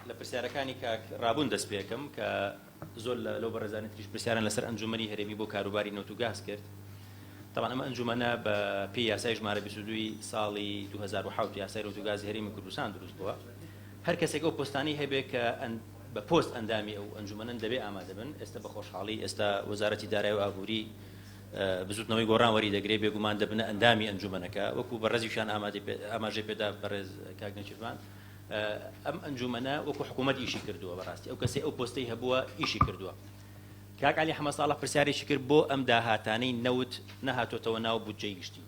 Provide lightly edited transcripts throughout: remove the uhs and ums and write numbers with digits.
لە پرسیارەکانی کاک ڕابوون دەست پێکەم کە زۆر لەو بەڕێزانی تریش پرسیاران لەسەر ئەنجومەنی هەرێمی بۆ کاروباری نەوت و گاز کرد. تەبعەن ئەمە ئەنجومەنە بە پێی یاسای ژمارە 22 ساڵی 2007 یاسای نەوت و گازی هەرێمی کوردستان دروست بووە. هەر کەسێک ئەو پۆستانەی هەبێ کە بە پۆست ئەندامی ئەو ئەنجومەنەن دەبێ ئامادە بن. ئێستا بە خۆشحاڵی ئێستا وەزارەتی دارایی و ئابووری بزوتنەوەی گۆڕان وەری دەگرێ، بێگومان دەبنە ئەندامی ئەنجومەنەکە، وەکو بەڕێزیشیان ئاماژەی پێدا بەڕێز کاک نێچیرڤان، ئەم ئەنجومەنە وەکو حکوومەت ئیشی کردووە، بەڕاستی ئەو کەسەی ئەو پۆستەی هەبووە ئیشی کردووە. کاک عەلی حەمە ساڵح پرسیارێکی کرد بۆ ئەم داهاتانەی نەوت نەهاتۆتەوە ناو بودجەی گشتی؟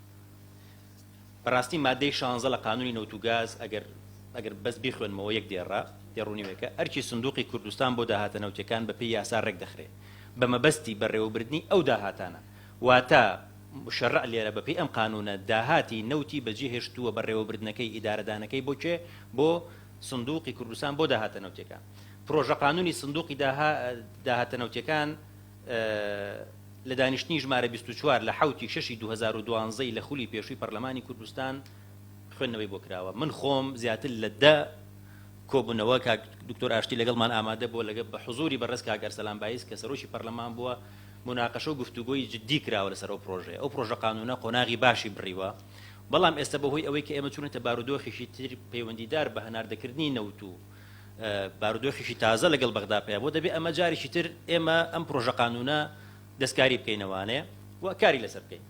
بەڕاستی مادەی شانزە لە قانونی نەوت و گاز ئەگەر ئەگەر بەس بیخوێنمەوە یەک دێڕە دێڕونیوێکە ئەرکی سندوقی کوردستان بۆ داهاتە نەوتیەکان بە پێی یاسا ڕێک دەخرێ بە مەبەستی بەڕێوەبردنی ئەو داهاتانە واتە مشەرع لێرە بە پێی ئەم قانونە داهاتی نەوتی بەجێ هێشتووە بەڕێوەبردنەکەی ئیدارەدانەکەی بۆ کێ بۆ سندوقی کوردستان بۆ داهاتە نەوتیەکان پرۆژە قانونی سندوقی داهاتە نەوتیەکان لە دانیشتنی ژمارە 24 لە حەوتی شەشی 2012 ی لە خولی پێشووی پەرلەمانی کوردستان خوێندنەوەی بۆ کراوە. من خۆم زیاتر لە دە کۆبوونەوە کاک دکتۆر ئاشتی لەگەڵمان ئامادە بووە لەگە بە حزوری بەڕێز کاک ئەرسەلان بایز کە سەرۆکی پەرلەمان بووە موناقەشە و گفتوگۆی جدی کراوە لەسەر ئەو پرۆژەیە. ئەو پرۆژە قانوونە قۆناغی باشی بڕیوە، بەڵام ئێستا بەهۆی ئەوەی کە ئێمە چوونەتە بارودۆخێکی تر پەیوەندیدار بە هەناردەکردنی نەوت و بارودۆخێکی تازە لەگەڵ بەغدا پەیا بووە، دەبێ ئەمە جارێکی تر ئێمە ئەم پرۆژە قانوونە دەستکاری بکەینەوانێ و کاری لەسەر بکەین.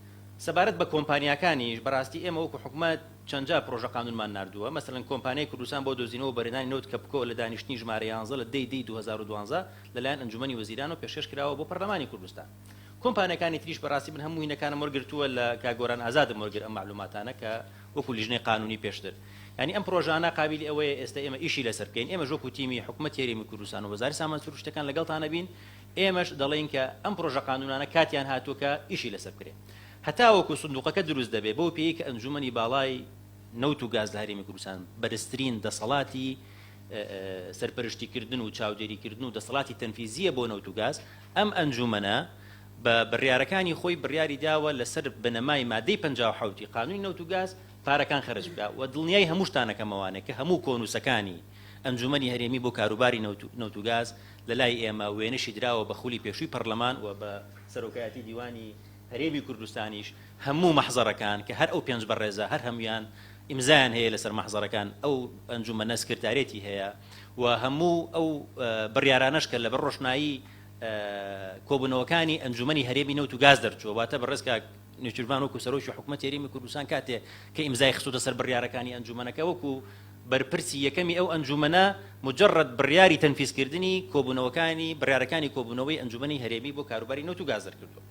سەبارەت بە کۆمپانیاکانیش، بەڕاستی ئێمە وەکو حکومەت چەند جار پرۆژە قانوونمان ناردووە، مەسەلەن کۆمپانیای کوردستان بۆ دۆزینەوە و بەرهێنانی نەوت کە بکۆ لە دانیشتنی ژمارە یانزە لە دەی دەی 2012 لەلایەن ئەنجومەنی وەزیرانەوە پێشکەش کراوە بۆ پەرلەمانی کوردستان. کۆمپانیاکانی تریش بەڕاستی من هەموو هینەکانم وەرگرتووە لە کاک گۆران ئازادم وەرگرت ئەم مەعلوماتانە کە وەکو لیژنەی قانوونی پێشتر یانی ئەم پرۆژانە قابیلی ئەوەیە ئێستا ئێمە ئیشی لەسەر بکەین، ئێمەش وەکو تیمی حکومەتی هەرێمی کوردستان و وەزارەتی سامان سروشتیەکان لەگەڵتان ئەبین، ئێمەش دەڵێین کە ئەم پرۆژە قانوونانە کاتیان هاتووە کە ئیشی لەسەر بکرێ هەتاوەکو سندوقەکە دروست دەبێ، بەو پێیەی کە ئەنجوومەنی باڵای نەوت و گاز لە هەرێمی کوردستان بەرزترین دەسەڵاتی سەرپەرشتیکردن و چاودێریکردن و دەسەڵاتی تەنفیزییە بۆ نەوت و گاز، ئەم ئەنجوومەنە بە بڕیارەکانی خۆی بڕیاری داوە لەسەر بنەمای مادەی 57 ی قانوونی نەوت و گاز پارەکان خەرج بکا و دڵنیای هەمووشتان ئەکەمەوانێ کە هەموو کۆنووسەکانی ئەنجوومەنی هەرێمی بۆ کاروباری نەوت و گاز لە لای ئێمە وێنەشی دراوە بە خولی پێشووی پەڕلەمان و بە سەرۆکایەتی دیوانی هەرێمی کوردستانیش هەموو مەحزەڕەکان کە هەر ئەو پێنج بەڕێزە هەر هەموویان ئیمزایان هەیە لەسەر مەحزەڕەکان ئەو ئەنجوومەنە سکرتارێتی هەیە و هەموو ئەو بڕیارانەش کە لەبەر ڕۆشنایی کۆبوونەوەکانی ئەنجوومەنی هەرێمی نەوت و گاز دەرچووە واتە بەڕێز کاک نێچیرڤان وەکو سەرۆکی حکومەتی هەرێمی کوردستان کاتێ کە ئیمزای خستووتە سەر بڕیارەکانی ئەنجوومەنەکە وەکو بەرپرسی یەکەمی ئەو ئەنجوومەنە مجرد بڕیاری تەنفیزکردنی کۆبوونەوەکانی بڕیارەکانی کۆبوونەوەی ئەنجوومەنی هەرێمی بۆ کاروباری نەوت و گاز دەرکردووە.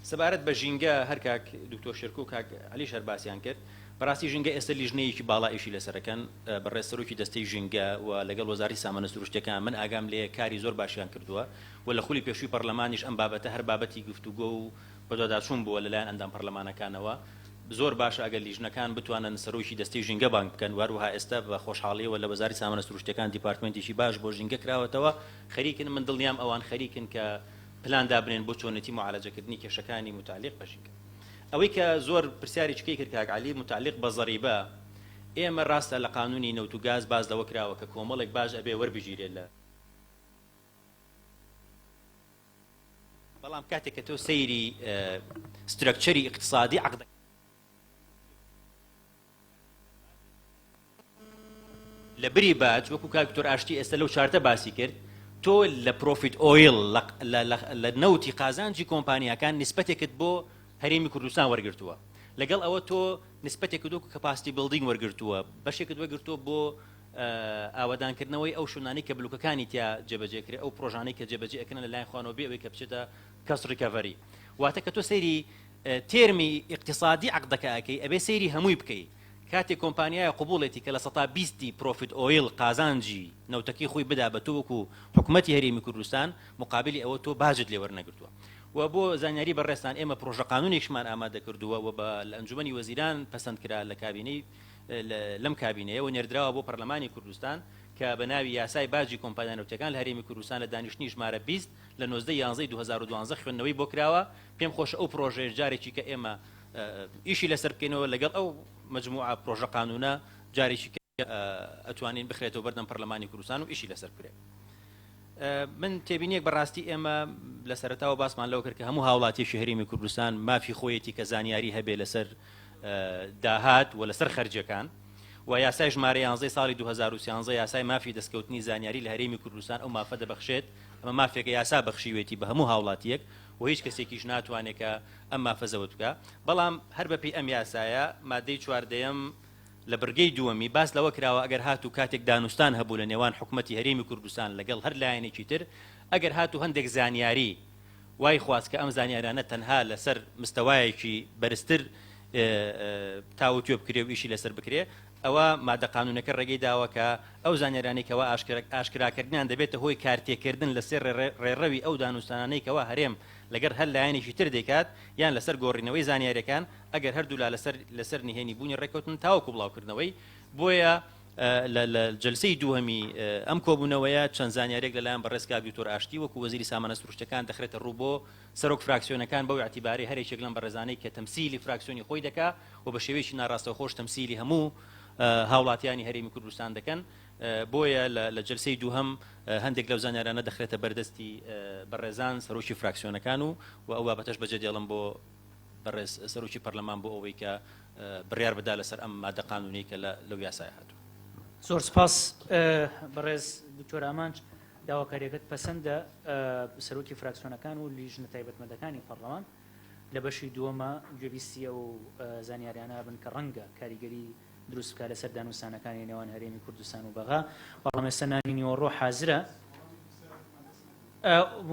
سەبارەت بە ژینگە هەر کاک دکتۆر شێرکۆ و کاک عەلیش هەر باسیان کرد، بەڕاستی ژینگە ئێستا لیژنەیەکی باڵا ئیشی لەسەر ئەکەن، بەڕێز سەرۆکی دەستەی ژینگە و لەگەڵ وەزارەتی سامانە سروشتیەکان من ئاگام لێیە کاری زۆر باشیان کردووە و لە خولی پێشووی پەڕلەمانیش ئەم بابەتە هەر بابەتی گفتوگۆ و بەدواداچوون بووە لەلایەن ئەندام پەڕلەمانەکانەوە. زۆر باشە ئەگەر لیژنەکان بتوانن سەرۆکی دەستەی ژینگە بانگ بکەن و هەروەها ئێستا بە خۆشحاڵیەوە لە وەزارەتی سامانە سروشتیەکان دیپارتمێنتێکی باش بۆ ژینگە کراوەتەوە خەریکن من دڵنیام ئەوان خەریکن کە پلان دابنێن بۆ چۆنێتی موعالەجەکردنی کێشەکانی موتەعلیق بە ژینگە. ئەوەی کە زۆر پرسیارێکی کەی کرد کاک عەلی موتەعلیق بە زەریبە، ئێمە ڕاستە لە قانوونی نەوت و گاز باس لەوە کراوە کە کۆمەڵێک باج ئەبێ وەربگیرێ لە، بەڵام کاتێک کە تۆ سەیری structure ی ئیقتسادی عەقدەکە لە بری باج وەکو کاک دکتۆر ئاشتی ئێستا لەو chart ە باسی کرد تۆ لە profit oil لە نەوتی قازانجی کۆمپانیاکان نیسبەتێکت بۆ هەرێمی کوردستان وەرگرتووە لەگەڵ ئەوە تۆ نیسبەتێکت وەکو capacity building وەرگرتووە بەشێکت وەرگرتووە بۆ ئاوەدانکردنەوەی ئەو شوێنانەی کە بلوکەکانی تیا جێبەجێ کرێ ئەو پرۆژانەی کە جێبەجێ ئەکرێن لەلایەن خوانەوە بێ ئەوەی کە بچێتە cost recovery واتە کە تۆ سەیری تێرمی ئیقتیسادی عەقدەکە ئەکەی ئەبێ سەیری هەمووی بکەی کاتێ کۆمپانیایە قبوڵێتی کە 20% ی profit oil قازانجی نەوتەکەی خۆی بدا بە تۆ وەکو حکومەتی هەرێمی کوردستان مقابلی ئەوە تۆ باجت لێ وەرنەگرتووە و بۆ زانیاری بەڕێزتان ئێمە پرۆژە قانونێکشمان ئامادە کردووە و بە لە ئەنجومەنی وەزیران پەسەند کرا لە کابینەی لەم کابینەیە و نێردراوە بۆ پەرلەمانی کوردستان کە بە ناوی یاسای باجی کۆمپانیا نەوتیەکان لە هەرێمی کوردستان لە دانیشتنی ژمارە 20 لە 19 یانزەی 2012 خوێندنەوەی بۆ کراوە پێم خۆشە ئەو پرۆژەیەش جارێکی کە ئێمە ئیشی لەسەر بکەینەوە لەگەڵ ئەو مەجموعە پرۆژە قانونە جارێکی ئەتوانین بخرێتەوە بەردەم پەرلەمانی کوردستان و ئیشی لەسەر بکرێت. من تێبینیەک بەڕاستی ئێمە لە سەرەتاوە باسمان لەوە کرد کە هەموو هاوڵاتیەکی هەرێمی کوردستان مافی خۆیەتی کە زانیاری هەبێ لەسەر داهات و لەسەر خەرجەکان و یاسای ژمارە 11 ساڵی 2013 یاسای مافی دەستکەوتنی زانیاری لە هەرێمی کوردستان ئەو مافە دەبەخشێت. ئەمە مافێکە یاسا بەخشیوێتی بە هەموو هاوڵاتیەک و هیچ کەسێکیش ناتوانێت کە ئەم مافە زەوت بکە. بەڵام هەر بەپێی ئەم یاسایە مادەی چواردەیەم لە بڕگەی دووەمی باس لەوە کراوە ئەگەر هاتوو کاتێک دانوستان هەبوو لە نێوان حکومەتی هەرێمی کوردستان لەگەڵ هەر لایەنێکی تر ئەگەر هاتوو هەندێک زانیاری وای خواست کە ئەم زانیارانە تەنها لەسەر مستەوایەکی بەرزتر تاوتوێ بکرێ و ئیشی لەسەر بکرێ ئەوە مادە قانونەکە ڕێگەی داوە کە ئەو زانیارانەی کەوا ئاشکراکردنیان دەبێتە هۆی کارتێکردن لەسەر ڕێڕەوی ئەو دانوستانانەی کەوا هەرێم لەگەڵ هەر لایەنێکی تر دەیکات یان لەسەر گۆڕینەوەی زانیاریەکان ئەگەر هەردوولا لەسەر لەسەر نهێنی بوونی ڕێککەوتن تاوەکو بڵاوکردنەوەی. بۆیە لە لە جەلسەی دووهەمی ئەم کۆبوونەوەیە چەند زانیاریەک لەلایەن بەڕێز کاک دکتۆر ئاشتی وەکو وەزیری سامانە سروشتیەکان دەخرێتە ڕوو بۆ سەرۆک فراکسیۆنەکان بەو ئیعتیبارەی هەر یەکێک لەم بەڕێزانەی کە تەمسیلی فراکسیۆنی خۆی دەکا و بە شێوەیەکی ناڕاستەوخۆش تەمسیلی هەموو هاوڵاتیانی هەرێمی کوردستان دەکەن. بۆیە لە جەلسەی دووهەم هەندێک لەو زانیارانە دەخرێتە بەردەستی بەڕێزان سەرۆکی فراکسیۆنەکان و و ئەو بابەتەش بەجێ دێڵم بۆ بەڕێز سەرۆکی پەرلەمان بۆ ئەوەی کە بڕیار بدا لەسەر ئەم مادە قانونەی کە لەو یاسایە هاتووە. زۆر سپاس بەڕێز دکتۆر ئامانج، داواکاریەکەت پەسەندە. سەرۆکی فراکسیۆنەکان و لیژنە تایبەتمەندەکانی پەڕلەمان لە بەشی دووەمە گوێبیستی ئەو زانیاریانە بن کە ڕەنگە کاریگەری دروست بکات لەسەر دانوستانەکانی نێوان هەرێمی کوردستان و بەغا، بەڵام ئێستا نانی نیوەڕۆ حازرە.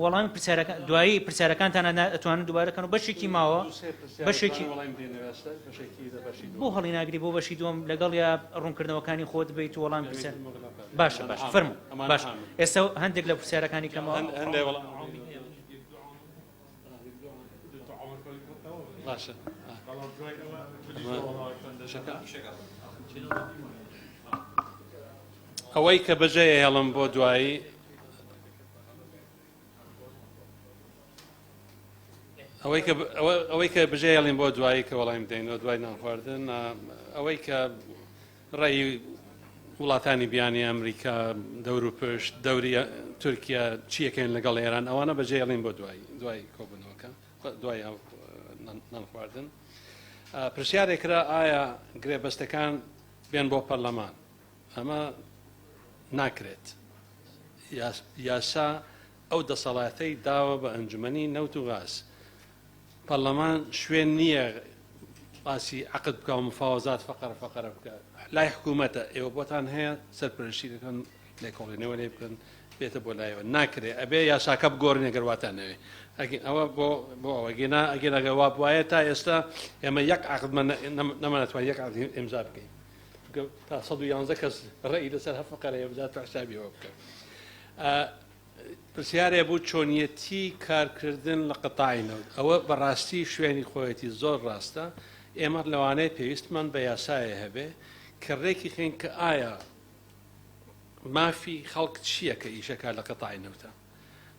وەڵامی پرسیارەکان دوایی پرسیارەکانتان ئەتوانن دووبارە کەن و بەشێکی ماوە بەشێکی بۆ هەڵی ناگری بۆ بەشی دووەم لەگەڵ یا ڕوونکردنەوەکانی خۆت بیت و وەڵام پرسیار باشە باش فەرموو باش ئێستا هەندێک لە پرسیارەکانی کەمەوە باشە ئەوەی کە بەجێ هێڵم بۆ دوایی ئەوەی کە ئەوەی کە بەجێ هێڵین بۆ دوایی کە وەڵایم بدەینەوە دوای نان خواردن ئەوەی کە ڕێی وڵاتانی بیانی ئەمریکا دەور و پشت دەوری تورکیا چیەکەین لەگەڵ ئێران ئەوانە بەجێ هێڵین بۆ دوایی دوای کۆبوونەوەکە دوای نان خواردن پرسیارێک کرا ئایا گرێبەستەکان بێن بۆ پەرلەمان ئەمە ناکرێت. یاسا ئەو دەسەڵاتەی داوە بە ئەنجومەنی نەوت و غاز. پەرلەمان شوێن نییە باسی عەقد بکا و مفاوەزات فەقەرە فەقەرە بکا. لای حکوومەتە، ئێوە بۆتان هەیە سەرپەرشتی دەکەن، لێکۆڵینەوە لێ بکەن، بێتە بۆ لایەوە. ناکرێ، ئەبێ یاساکە بگۆڕین ئەگەر واتان نەوێ. ئەوە بۆ بۆ ئەوە گینا ئەگەر ئەگەر وا بوایە تا ئێستا ئێمە یەک عەقدمان نەمانەتوانی یەک عەقد ئیمزا بکەین. چونکە تا 111 کەس ڕێی لەسەر هەر فقەرەیە بدات و حسابی ئەوە بکەن. پرسیارێ بوو چۆنیەتی کارکردن لە قەتاعی نەوت ئەوە بەڕاستی شوێنی خۆیەتی زۆر ڕاستە ئێمە لەوانەیە پێویستمان بە یاسایە هەبێ کە ڕێکی خەین کە ئایا مافی خەڵک چییە کە ئیشەکە لە قەتاعی نەوتە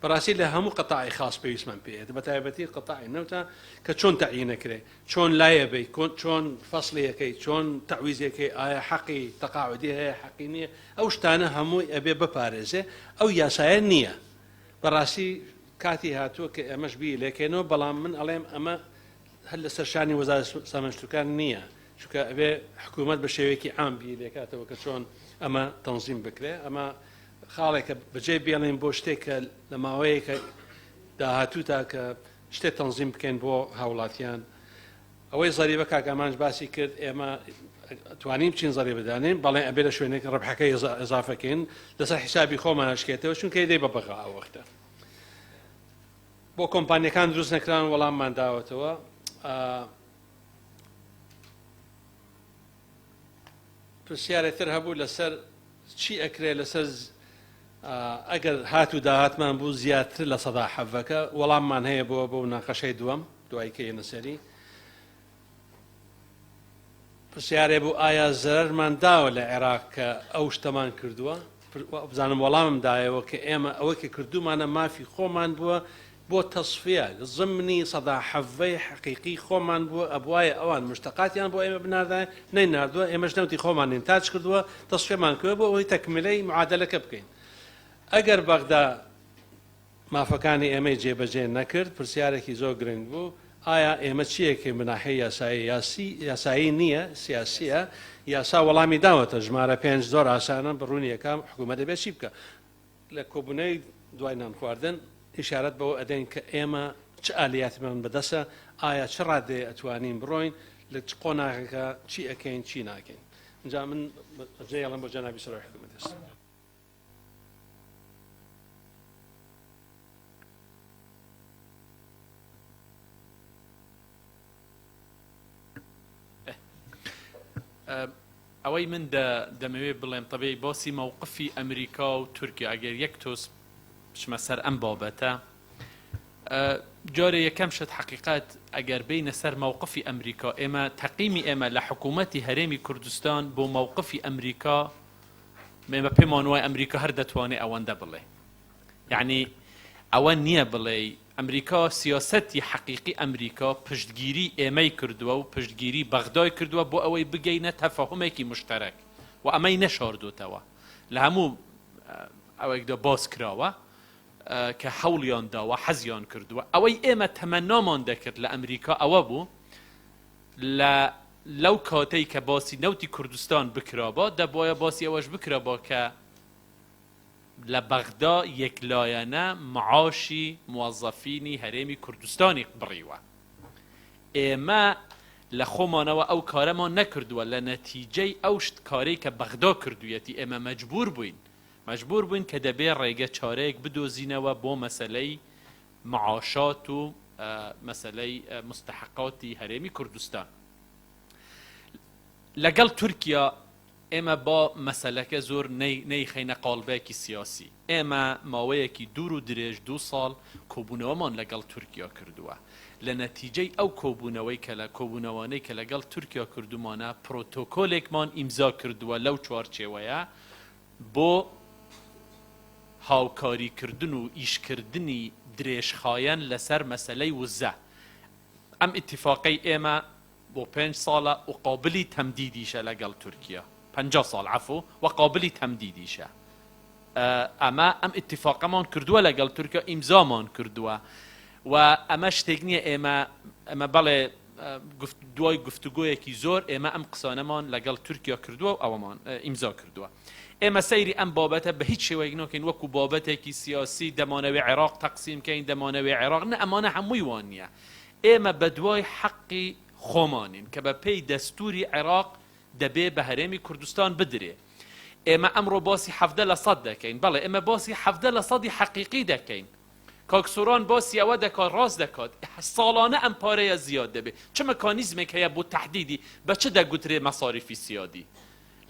بەڕاستی لە هەموو قەتاعی خاص پێویستمان پێیە بە تایبەتی قەتاعی نەوتە کە چۆن تەعینەکرێ چۆن لایە بی چۆن فەصلیەکەی چۆن تەعویزەکەی ئایا حەقی تەقاعدی هەیە حەقی نییە ئەو شتانە هەمووی ئەبێ بپارێزێ ئەو یاسایە نییە بەڕاستی کاتی هاتووە کە ئێمەش بی لێکەینەوە بەڵام من ئەڵێم ئەمە هەر لەسەر شانی وەزارەت سامانشتوکان نییە چونکە ئەبێ حکوومەت بە شێوەیەکی عام بی لێکاتەوە کە چۆن ئەمە تەنزیم بکرێ ئەمە خاڵێکە بەجێ بێڵین بۆ شتێک کە لە ماوەیەکە داهاتوو تا کە شتێک تەنزیم بکەین بۆ هاوڵاتیان ئەوەی زەریبە کاک ئامانج باسی کرد ئێمە توانیم بچین زەریبە دانێن بەڵێ ئەبێ لە شوێنێک ڕبحەکەی ئەزافەکەین لەسەر حیسابی خۆمان شکێتەوە چونکە دەی بە بەغا ئەو وەختە بۆ کۆمپانیەکان دروست نەکران وەڵاممان داوەتەوە پرسیارێک تر هەبوو لەسەر چی ئەکرێ لەسەر ئەگەر هات و داهاتمان بوو زیاتر لە سەدا حەڤەکە وەڵاممان هەیە بۆ بۆ مناقەشەی دووەم دوای کە یەنە سەری پرسیارێ بوو ئایا زەرەرمان داوە لە عێراق کە ئەو شتەمان کردووە بزانم وەڵامم دایەوە کە ئێمە ئەوەی کە کردومانە مافی خۆمان بووە. بۆ تەسفیە زمنی سەدا حەڤەی حەقیقی خۆمان بووە ئەبوایە ئەوان مشتەقاتیان بۆ ئێمە بناردایە نەیناردووە ئێمەش نەوتی خۆمان ئینتاج کردووە تەسفیەمان کردووە بۆ ئەوەی تەکمیلەی معادەلەکە بکەین ئەگەر بەغدا مافەکانی ئێمەی جێبەجێ نەکرد پرسیارێکی زۆر گرنگ بوو ئایا ئێمە چیەکەین بناحەی یاسایی یاسی یاسایی نییە سیاسیە یاسا وەڵامی داوەتە ژمارە پێنج زۆر ئاسانە بڕوونیەکە حکوومەت دەبێت چی بکە لە کۆبوونەوەی دوای نانخواردن ئیشارەت بەوە ئەدەین کە ئێمە چ ئالیاتمان بەدەسە، ئایا چ ڕادەیە ئەتوانین بڕۆین، لە چ قۆناغێکا چی ئەکەین چی ناکەین. ئینجا من جێیەڵم بۆ جەنابی سەرۆکی حکوومەت ئێستا. ئەوەی من دەمەوێ بڵێم تەبیعی باسی مەوقفی ئەمریکا و تورکیا ئەگەر یەک تۆز بچمە سەر ئەم بابەتە جارێ یەکەم شت حەقیقەت ئەگەر بینە سەر مەوقفی ئەمریکا ئێمە تەقیمی ئێمە لە حکوومەتی هەرێمی کوردستان بۆ مەوقفی ئەمریکا ئێمە پێمان وای ئەمریکا هەر دەتوانێ ئەوەندە بڵێ یعنی ئەوە نییە بڵێ ئەمریکا سیاسەتی حەقیقی ئەمریکا پشتگیری ئێمەی کردووە و پشتگیری بەغدای کردووە بۆ ئەوەی بگەینە تەفاهومێکی مشتەرەک و ئەمەی نەشاردۆتەوە لە هەموو ئەوەیکدا باس کراوە کە هەوڵیان داوە حەزیان کردووە ئەوەی ئێمە تەمەنامان دەکرد لە ئەمریکا ئەوە بوو لە لەو کاتەی کە باسی نەوتی کوردستان بکرابا دەبایە باسی ئەوەش بکرابا کە لە بەغدا یەکلایەنە معاشی موەزەفینی هەرێمی کوردستانی بڕیوە. ئێمە لە خۆمانەوە ئەو کارەمان نەکردووە، لە نەتیجەی ئەو شت کارەی کە بەغدا کردوویەتی ئێمە مەجبوور بووین، مەجبوور بووین کە دەبێ ڕێگە چارەیەک بدۆزینەوە بۆ مەسەلەی معاشات و مەسەلەی موستەحەقاتی هەرێمی کوردستان. لەگەڵ تورکیا ئێمە با مەسەلەکە زۆر نەیخەینە قاڵبێکی سیاسی. ئێمە ماوەیەکی دوور و درێژ دوو ساڵ کۆبوونەوەمان لەگەڵ تورکیا کردووە. لە نەتیجەی ئەو کۆبوونەوەی کە لە کۆبوونەوانەی کە لەگەڵ تورکیا کردوومانە پرۆتۆکۆلێکمان ئیمزا کردووە لەو چوارچێوەیە بۆ هاوکاریکردن و ئیشکردنی درێژخایەن لەسەر مەسەلەی وزە. ئەم ئیتیفاقەی ئێمە بۆ پێنج ساڵە و قابلی تەمدیدیشە لەگەڵ تورکیا 50 ساڵ عەفو و قابلی تەمدیدیشە ئەمە ئەم ئیتیفاقەمان کردووە لەگەڵ تورکیا ئیمزامان کردووە و ئەمە شتێک نییە ئێمە ئەمە بەڵێ دوای گفتوگۆیەکی زۆر ئێمە ئەم قسانەمان لەگەڵ تورکیا کردووە و ئەوەمان ئیمزا کردووە ئێمە سەیری ئەم بابەتە بە هیچ شێوەیەک ناکەین وەکو بابەتێکی سیاسی دەمانەوێ عێراق تەقسیم کەین دەمانەوێ عێراق نە ئەمانە هەمووی وان نییە ئێمە بەدوای حەقی خۆمانین کە بە پێی دەستووری عێراق دەبێ بە هەرێمی کوردستان بدرێ. ئێمە ئەمڕۆ باسی 17% دەکەین، بەڵێ ئێمە باسی 17 لە سەدی حەقیقی دەکەین. کاک سۆران باسی ئەوە دەکات، ڕاست دەکات، ساڵانە ئەم پارەیە زیاد دەبێ. چ مکانیزمێک هەیە بۆ تەحدیدی بە چ دەگوترێ مەساریفی سیادی؟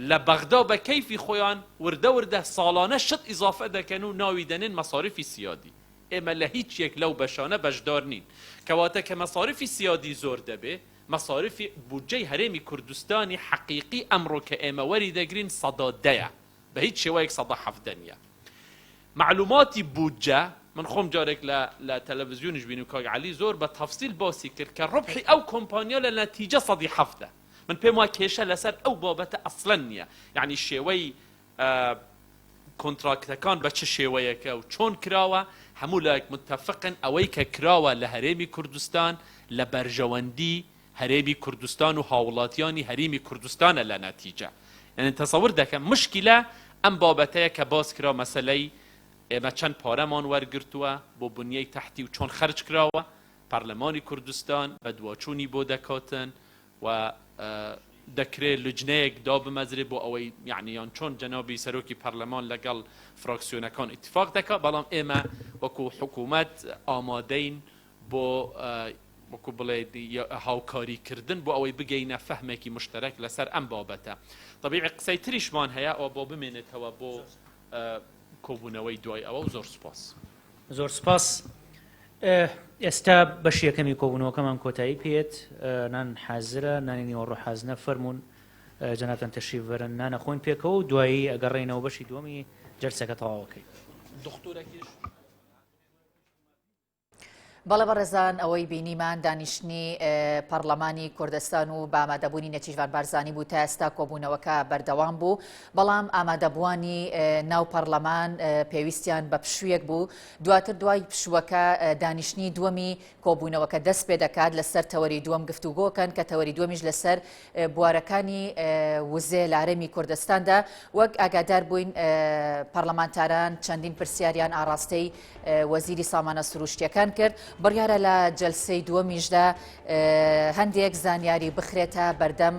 لە بەغدا بە کەیفی خۆیان وردە وردە ساڵانە شت ئیزافە دەکەن و ناوی دەنێن مەساریفی سیادی. ئێمە لە هیچ یەک لەو بەشانە بەشدار نین. کەواتە کە مەساریفی سیادی زۆر دەبێ، مەساریفی بودجەی هەرێمی کوردستانی حەقیقی ئەمڕۆ کە ئێمە وەری دەگرین سەدا دەیە، بە هیچ شێوەیەک 17% نییە. مەعلوماتی بودجە، من خۆم جارێک لە لە تەلەڤزیۆنیش بینیم کاک عەلی زۆر بە تەفسیل باسی کرد کە ڕبحی ئەو کۆمپانیا لە نەتیجە سەدی حەڤدە. من پێم وا کێشە لەسەر ئەو بابەتە ئەسڵەن نییە. یەعنی شێوەی کۆنتراکتەکان بە چ شێوەیەکە و چۆن کراوە، هەموو لایەک متەفقن ئەوەی کە کراوە لە هەرێمی کوردستان لە بەرژەوەندی هەرێمی کوردستان و هاوڵاتیانی هەریمی کوردستانە لە نەتیجە یعنی تەسەور دەکەم مشکلە ئەم بابەتەیە کە باس کرا مەسەلەی ئێمە چەند پارەمان وەرگرتووە بۆ بنیەی تەحتی و چۆن خەرج کراوە پەرلەمانی کوردستان بەدواچوونی بۆ دەکاتن و دەکرێ لجنەیەک دابمەزرێ بۆ ئەوەی یعنی یان چۆن جەنابی سەرۆکی پەرلەمان لەگەڵ فراکسیۆنەکان ئیتفاق دەکات بەڵام ئێمە وەکو حکوومەت ئامادەین بۆ وەکو بڵێ هاوکاری کردن بۆ ئەوەی بگەینە فەهمێکی مشتەرەک لەسەر ئەم بابەتە طبیعی قسەی تریشمان هەیە ئەوە بۆ بمێنێتەوە بۆ کۆبوونەوەی دوای ئەوە و زۆر سوپاس. زۆر سوپاس. ئێستا بەشی یەکەمی کۆبوونەوەکەمان کۆتایی پێت نان حازرە نانی نیوەڕۆ حازنە فەرمونون جەنابتان تەشریف بەرن نانە خۆین پێکەوە و دوایی ئەگەڕێینەوە بەشی دووەمی جەلسەکە تەواوەکەی. دختۆرەکیش. بەڵێ بەڕێزان ئەوەی بینیمان دانیشتنی پەڕلەمانی کوردستان و بە ئامادەبوونی نێچیرڤان بارزانی بوو تا ئێستا کۆبوونەوەکە بەردەوام بوو بەڵام ئامادەبووانی ناو پەڕلەمان پێویستیان بە پشوویەک بوو دواتر دوای پشووەکە دانیشتنی دووەمی کۆبوونەوەکە دەست پێ دەکات لەسەر تەوەری دووەم گفتوگۆکەن کە تەوەری دووەمیش لەسەر بوارەکانی وزێ لە هەرێمی کوردستاندا وەک ئاگادار بووین پەرلەمانتاران چەندین پرسیاریان ئاڕاستەی وەزیری سامانە سروشتیەکان کرد بڕیارە لە جەلسەی دووەمیشدا هەندێک زانیاری بخرێتە بەردەم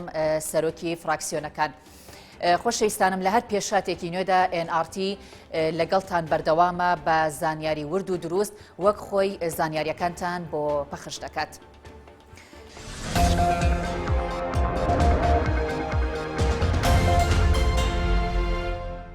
سەرۆکی فراکسیۆنەکان. خۆشەویستانم لە هەر پێشاتێکی نوێدا NRT لەگەڵتان بەردەوامە بە زانیاری ورد و دروست وەک خۆی زانیاریەکانتان بۆ پەخش دەکات.